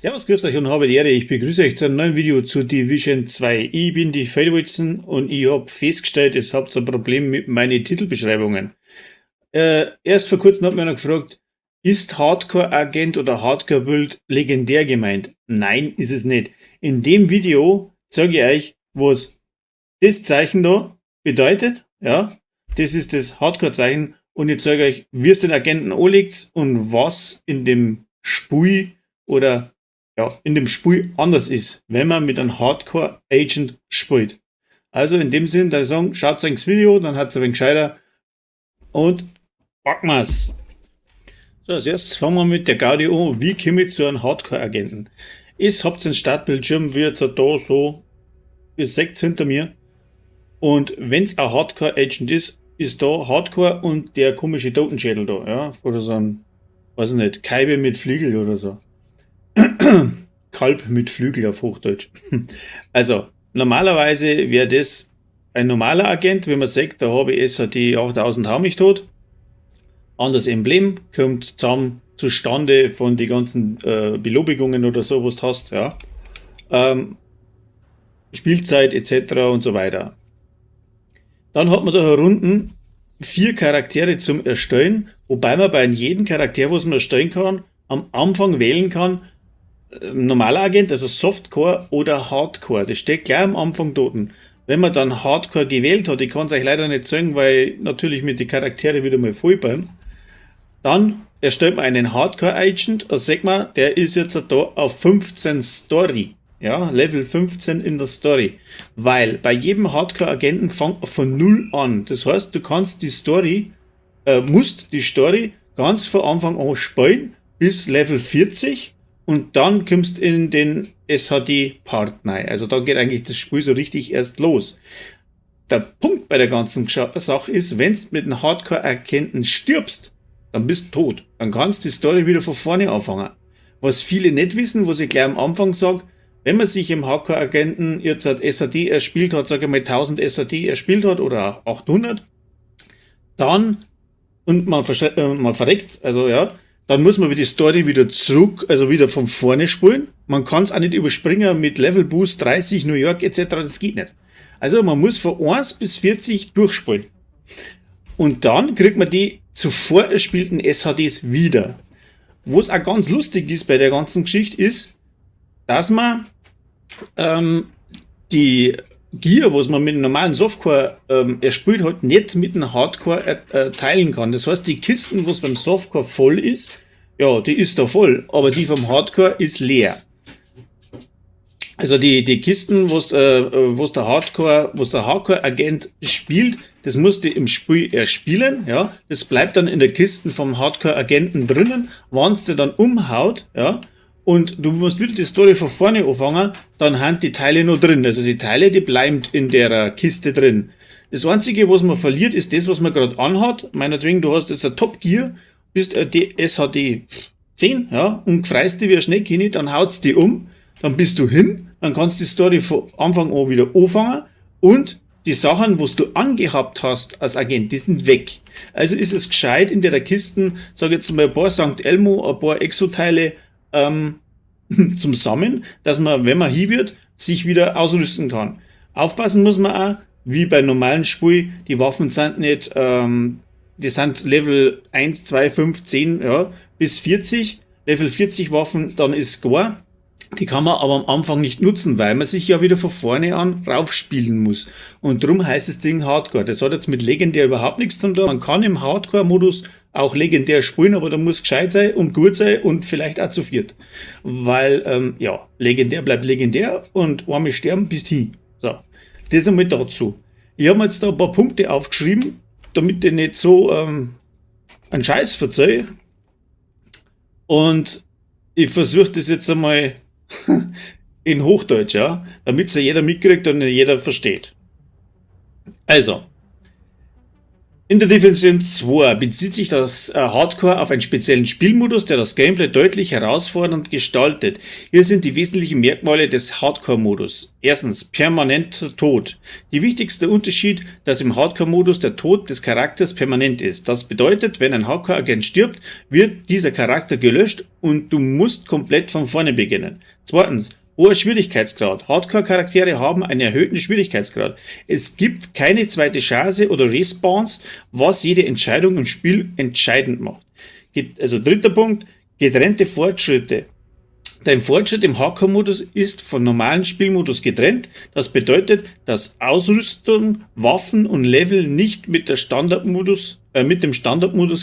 Servus, grüß euch und habe die Ehre. Ich begrüße euch zu einem neuen Video zu Division 2. Ich bin die Feldwalzen und ich habe festgestellt, es habt ein Problem mit meinen Titelbeschreibungen. Erst vor kurzem hat mir einer gefragt, ist Hardcore-Agent oder Hardcore-Build legendär gemeint? Nein, ist es nicht. In dem Video zeige ich euch, was das Zeichen da bedeutet. Ja, das ist das Hardcore-Zeichen und ich zeige euch, wie es den Agenten anlegt und was in dem Spiel oder ja, in dem Spiel anders ist, wenn man mit einem Hardcore-Agent spielt. Also in dem Sinn, da ich sagen, schaut ins Video, dann hat es ein wenig gescheiter und packen wir's. So, als erstes fangen wir mit der Gaudi an. Wie komme ich zu einem Hardcore-Agenten? Ihr habt einen Startbildschirm, wie jetzt da so, ihr seht hinter mir. Und wenn es ein Hardcore-Agent ist, ist da Hardcore und der komische Totenschädel da, ja, oder so ein, weiß ich nicht, Kaibe mit Flügel oder so. Kalb mit Flügel auf Hochdeutsch. Also, normalerweise wäre das ein normaler Agent, wenn man sagt, da habe ich SHD 8000 hau mich tot. Anderes Emblem kommt zusammen zustande von den ganzen Belobigungen oder so, was du hast, ja. Spielzeit etc. und so weiter. Dann hat man da herunten 4 Charaktere zum Erstellen, wobei man bei jedem Charakter, was man erstellen kann, am Anfang wählen kann, normaler Agent, also Softcore oder Hardcore. Das steht gleich am Anfang dort. Wenn man dann Hardcore gewählt hat, ich kann es euch leider nicht sagen, weil natürlich mit den Charaktere wieder mal voll bin, dann erstellt man einen Hardcore Agent, da sieht man, der ist jetzt da auf 15 Story. Ja, Level 15 in der Story. Weil bei jedem Hardcore-Agenten fängt von 0 an. Das heißt, du kannst die Story, musst die Story ganz von Anfang an spielen bis Level 40 und dann kommst in den SHD-Part rein. Also da geht eigentlich das Spiel so richtig erst los. Der Punkt bei der ganzen Sache ist, wenn du mit einem Hardcore-Agenten stirbst, dann bist du tot. Dann kannst du die Story wieder von vorne anfangen. Was viele nicht wissen, was ich gleich am Anfang sage, wenn man sich im Hardcore-Agenten jetzt halt SHD erspielt hat, sage ich mal 1000 SHD erspielt hat oder 800, dann und man verreckt, also ja, dann muss man wieder die Story wieder zurück, also wieder von vorne spulen. Man kann es auch nicht überspringen mit Level Boost 30, New York etc., das geht nicht. Also man muss von 1 bis 40 durchspulen. Und dann kriegt man die zuvor erspielten SHDs wieder. Wo es auch ganz lustig ist bei der ganzen Geschichte ist, dass man die Gear, was man mit dem normalen Softcore erspielt hat, nicht mit dem Hardcore teilen kann. Das heißt, die Kisten, was beim Softcore voll ist, ja, die ist da voll, aber die vom Hardcore ist leer. Also die Kisten, was der Hardcore-Agent spielt, das musst du im Spiel erspielen, ja. Das bleibt dann in der Kisten vom Hardcore-Agenten drinnen. Wenn's dir dann umhaut, ja, und du musst wieder die Story von vorne anfangen, dann haben die Teile noch drin. Also die Teile, die bleiben in der Kiste drin. Das Einzige, was man verliert, ist das, was man gerade anhat. Meinetwegen, du hast jetzt ein Top Gear, bist ein SHD 10, ja, und freust dich wie ein Schnecke, dann haut's die um, dann bist du hin, dann kannst du die Story von Anfang an wieder anfangen und die Sachen, was du angehabt hast als Agent, die sind weg. Also ist es gescheit, in der Kisten, sag jetzt mal ein paar St. Elmo, ein paar Exo-Teile zum Sammeln, dass man, wenn man hier wird, sich wieder ausrüsten kann. Aufpassen muss man auch, wie bei normalen Spielen, die Waffen sind nicht, die sind Level 1, 2, 5, 10, ja, bis 40. Level 40 Waffen, dann ist gar. Die kann man aber am Anfang nicht nutzen, weil man sich ja wieder von vorne an raufspielen muss. Und drum heißt das Ding Hardcore. Das hat jetzt mit Legendär überhaupt nichts zu tun. Man kann im Hardcore-Modus auch legendär spielen, aber da muss gescheit sein und gut sein und vielleicht auch zu viert. Weil, ja, legendär bleibt legendär und einmal sterben bist hin. So, das einmal dazu. Ich hab mir jetzt da ein paar Punkte aufgeschrieben, damit ich nicht so einen Scheiß verzeihe. Und ich versuche das jetzt einmal in Hochdeutsch, ja, damit's ja jeder mitkriegt und jeder versteht. Also, In The Division 2 bezieht sich das Hardcore auf einen speziellen Spielmodus, der das Gameplay deutlich herausfordernd gestaltet. Hier sind die wesentlichen Merkmale des Hardcore-Modus. Erstens, permanenter Tod. Die wichtigste Unterschied, dass im Hardcore-Modus der Tod des Charakters permanent ist. Das bedeutet, wenn ein Hardcore-Agent stirbt, wird dieser Charakter gelöscht und du musst komplett von vorne beginnen. Zweitens, hoher Schwierigkeitsgrad. Hardcore-Charaktere haben einen erhöhten Schwierigkeitsgrad. Es gibt keine zweite Chance oder Respawns, was jede Entscheidung im Spiel entscheidend macht. Also dritter Punkt, getrennte Fortschritte. Dein Fortschritt im Hardcore-Modus ist vom normalen Spielmodus getrennt. Das bedeutet, dass Ausrüstung, Waffen und Level nicht mit dem Standardmodus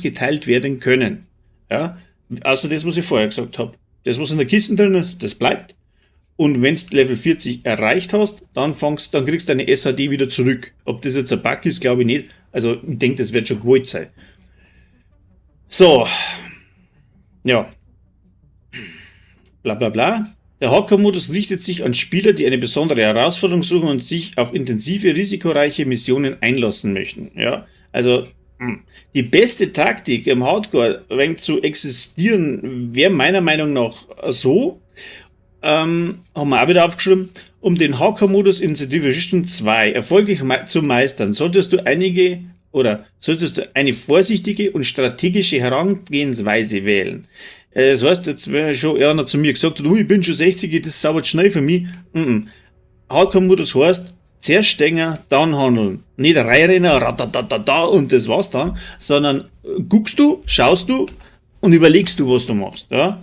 geteilt werden können. Ja? Außer das, was ich vorher gesagt habe. Das, was in der Kiste drin ist, das bleibt. Und wenn du Level 40 erreicht hast, dann kriegst du deine SHD wieder zurück. Ob das jetzt ein Bug ist, glaube ich nicht. Also ich denke, das wird schon gewollt sein. So. Ja. Bla bla bla. Der Hardcore-Modus richtet sich an Spieler, die eine besondere Herausforderung suchen und sich auf intensive, risikoreiche Missionen einlassen möchten. Ja, also die beste Taktik im Hardcore ein wenig zu existieren, wäre meiner Meinung nach so, haben wir auch wieder aufgeschrieben, um den Hardcore-Modus in The Division 2 erfolgreich zu meistern, solltest du eine vorsichtige und strategische Herangehensweise wählen. Das heißt, jetzt, wenn schon einer zu mir gesagt hat, ich bin schon 60, das ist aber schnell für mich. Mm -mm. Hardcore-Modus heißt, zuerst denken, dann handeln. Nicht reinrennen, ratatatata und das war's dann, sondern guckst du, schaust du und überlegst du, was du machst. Ja?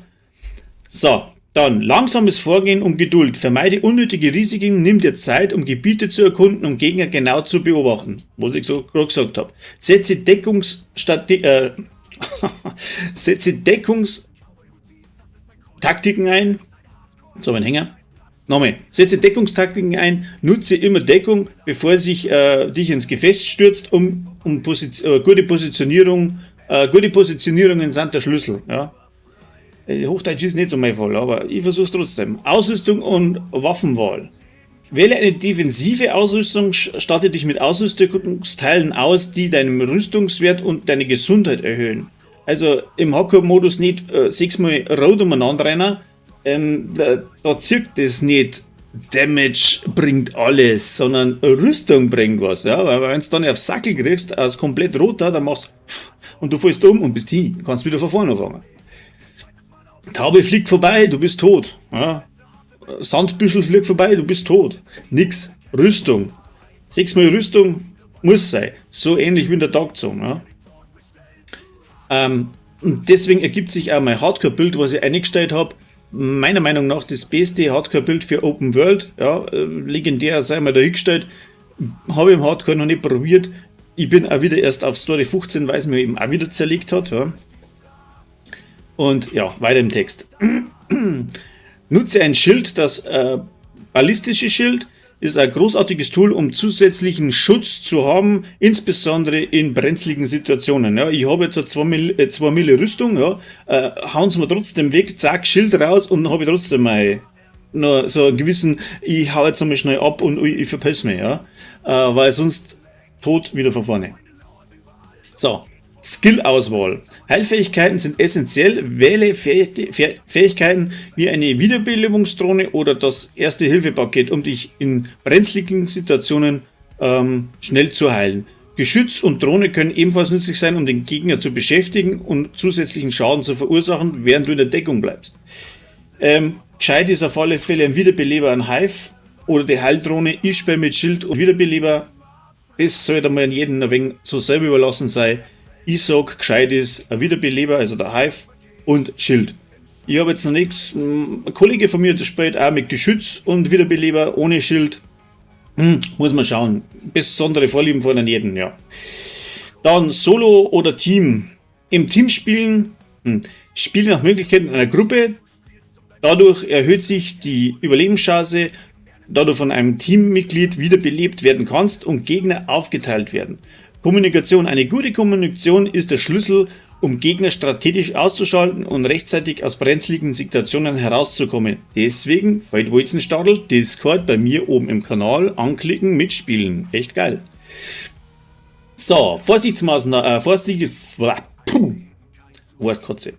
So, dann langsames Vorgehen und Geduld. Vermeide unnötige Risiken, nimm dir Zeit, um Gebiete zu erkunden und Gegner genau zu beobachten, was ich so gerade gesagt habe. Setze Deckungstaktiken ein. So, mein Hänger. Nochmal, setze Deckungstaktiken ein, nutze immer Deckung, bevor sich dich ins Gefecht stürzt, um Position, gute Positionierung, gute Positionierungen sind der Schlüssel. Ja. Hochdeutsch ist nicht so mein Fall, aber ich versuche es trotzdem. Ausrüstung und Waffenwahl. Wähle eine defensive Ausrüstung, statte dich mit Ausrüstungsteilen aus, die deinen Rüstungswert und deine Gesundheit erhöhen. Also im Hardcore-Modus nicht sechsmal rot umeinander rennen, da zirkt das nicht Damage bringt alles, sondern Rüstung bringt was. Ja? Weil wenn du dann auf Sackel kriegst, als komplett roter, dann machst und du fällst um und bist hin. Kannst wieder von vorne anfangen. Taube fliegt vorbei, du bist tot. Ja? Sandbüschel fliegt vorbei, du bist tot. Nix. Rüstung. Sechsmal Rüstung muss sein. So ähnlich wie in der Dark Zone. Ja? Und deswegen ergibt sich auch mein Hardcore-Build, was ich eingestellt habe. Meiner Meinung nach das beste Hardcore-Build für Open World. Ja, legendär sei mal dahingestellt. Habe ich im Hardcore noch nicht probiert. Ich bin auch wieder erst auf Story 15, weil es mir eben auch wieder zerlegt hat. Ja. Und ja, weiter im Text. Nutze ein Schild, das ballistische Schild ist ein großartiges Tool, um zusätzlichen Schutz zu haben, insbesondere in brenzligen Situationen. Ja, ich habe jetzt 2 Mille Rüstung, ja, hauen sie mir trotzdem weg, zack, Schild raus und habe ich trotzdem mal noch so einen gewissen, ich hau jetzt einmal schnell ab und ich verpiss mich, ja, weil sonst tot wieder von vorne. So, Skill-Auswahl. Heilfähigkeiten sind essentiell. Wähle Fähigkeiten wie eine Wiederbelebungsdrohne oder das Erste-Hilfe-Paket, um dich in brenzligen Situationen schnell zu heilen. Geschütz und Drohne können ebenfalls nützlich sein, um den Gegner zu beschäftigen und zusätzlichen Schaden zu verursachen, während du in der Deckung bleibst. Gescheit ist auf alle Fälle ein Wiederbeleber, ein Hive oder die Heildrohne. Ich spiele mit Schild und Wiederbeleber. Das sollte mal jedem ein wenig so selber überlassen sein. Ich sag, gescheit ist ein Wiederbeleber, also der Hive und Schild. Ich habe jetzt noch nichts. Ein Kollege von mir, der spielt auch mit Geschütz und Wiederbeleber ohne Schild. Muss man schauen. Besondere Vorlieben von jedem, ja. Dann Solo oder Team. Im Team spielen, spiele nach Möglichkeit in einer Gruppe. Dadurch erhöht sich die Überlebenschance, da du von einem Teammitglied wiederbelebt werden kannst und Gegner aufgeteilt werden. Kommunikation. Eine gute Kommunikation ist der Schlüssel, um Gegner strategisch auszuschalten und rechtzeitig aus brenzligen Situationen herauszukommen. Deswegen, Feldwolzenstadel, Discord bei mir oben im Kanal anklicken, mitspielen. Echt geil. So, Vorsichtsmaßnahmen, vorsichtige, puh, Wortkotze.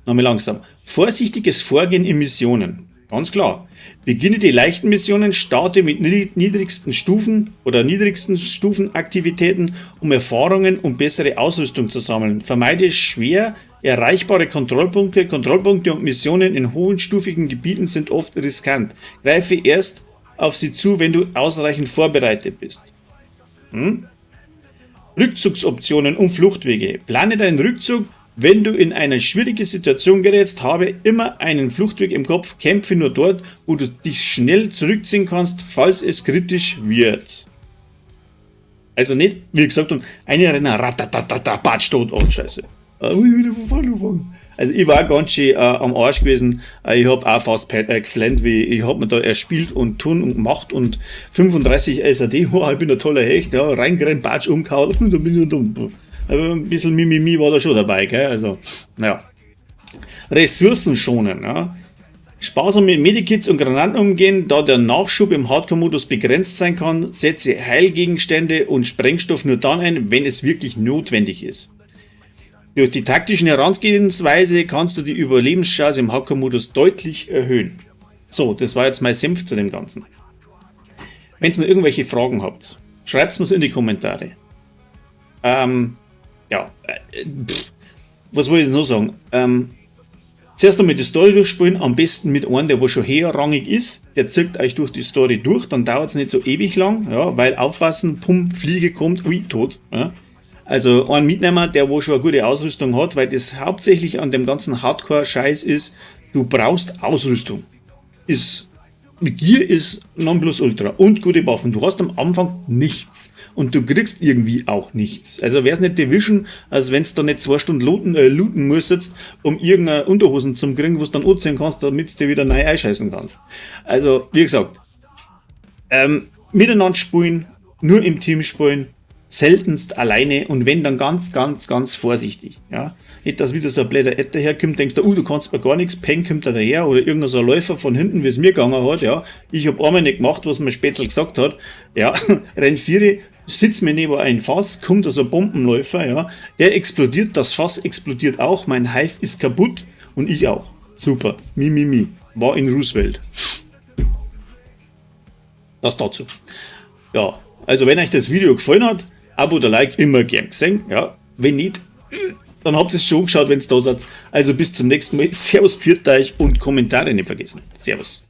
Nochmal langsam. Vorsichtiges Vorgehen in Missionen. Ganz klar. Beginne die leichten Missionen, starte mit niedrigsten Stufen oder niedrigsten Stufenaktivitäten, um Erfahrungen und bessere Ausrüstung zu sammeln. Vermeide schwer erreichbare Kontrollpunkte. Kontrollpunkte und Missionen in hohenstufigen Gebieten sind oft riskant. Greife erst auf sie zu, wenn du ausreichend vorbereitet bist. Rückzugsoptionen und Fluchtwege. Plane deinen Rückzug, wenn du in eine schwierige Situation gerätst, habe immer einen Fluchtweg im Kopf, kämpfe nur dort, wo du dich schnell zurückziehen kannst, falls es kritisch wird. Also nicht, wie gesagt, und eine Renner, ratatatata, patsch, tot, oh Scheiße. Wieder von vorne anfangen. Also ich war ganz schön am Arsch gewesen. Ich hab auch fast geflennt, wie ich hab mir da erspielt und tun und gemacht und 35 SAD, oh, ich bin ein toller Hecht, ja, reingerannt, patsch, umgehauen, da bin ich dumm. Aber ein bisschen Mimimi war da schon dabei, gell? Also, naja. Ressourcen schonen, ja. Sparsam mit Medikits und Granaten umgehen, da der Nachschub im Hardcore-Modus begrenzt sein kann, setze Heilgegenstände und Sprengstoff nur dann ein, wenn es wirklich notwendig ist. Durch die taktischen Herangehensweise kannst du die Überlebenschance im Hardcore-Modus deutlich erhöhen. So, das war jetzt mein Senf zu dem Ganzen. Wenn ihr noch irgendwelche Fragen habt, schreibt es mir in die Kommentare. Ja, pff, was wollte ich noch sagen? Zuerst einmal die Story durchspielen, am besten mit einem, der wo schon höherrangig ist. Der zirkt euch durch die Story durch, dann dauert es nicht so ewig lang, ja, weil aufpassen, pum, Fliege kommt, ui, tot. Ja. Also einen Mitnehmer, der wo schon eine gute Ausrüstung hat, weil das hauptsächlich an dem ganzen Hardcore-Scheiß ist, du brauchst Ausrüstung. Ist Gear ist Nonplusultra und gute Waffen. Du hast am Anfang nichts und du kriegst irgendwie auch nichts. Also wär's nicht Division, als wenn's da nicht 2 Stunden looten müsstest, um irgendeine Unterhosen zum kriegen, wo du dann anziehen kannst, damit du dir wieder neu einscheißen kannst. Also, wie gesagt, miteinander spielen, nur im Team spielen, seltenst alleine und wenn, dann ganz, ganz, ganz vorsichtig. Ja. Nicht, dass wieder so ein blöder Ed daherkommt, denkst du, oh, du kannst mir gar nichts, Peng kommt da daher oder irgendein so ein Läufer von hinten, wie es mir gegangen hat, ja. Ich hab einmal nicht gemacht, was mein Spezl gesagt hat, ja. Renn viere, sitzt mir neben ein Fass, kommt da so ein Bombenläufer, ja. Der explodiert, das Fass explodiert auch, mein Hive ist kaputt und ich auch. Super. Mi, mi, mi. War in Roosevelt. Das dazu. Ja, also wenn euch das Video gefallen hat, Abo oder Like immer gern gesehen, ja. Wenn nicht, dann habt ihr es schon geschaut, wenn es da seid. Also bis zum nächsten Mal. Servus, pfiat euch und Kommentare nicht vergessen. Servus.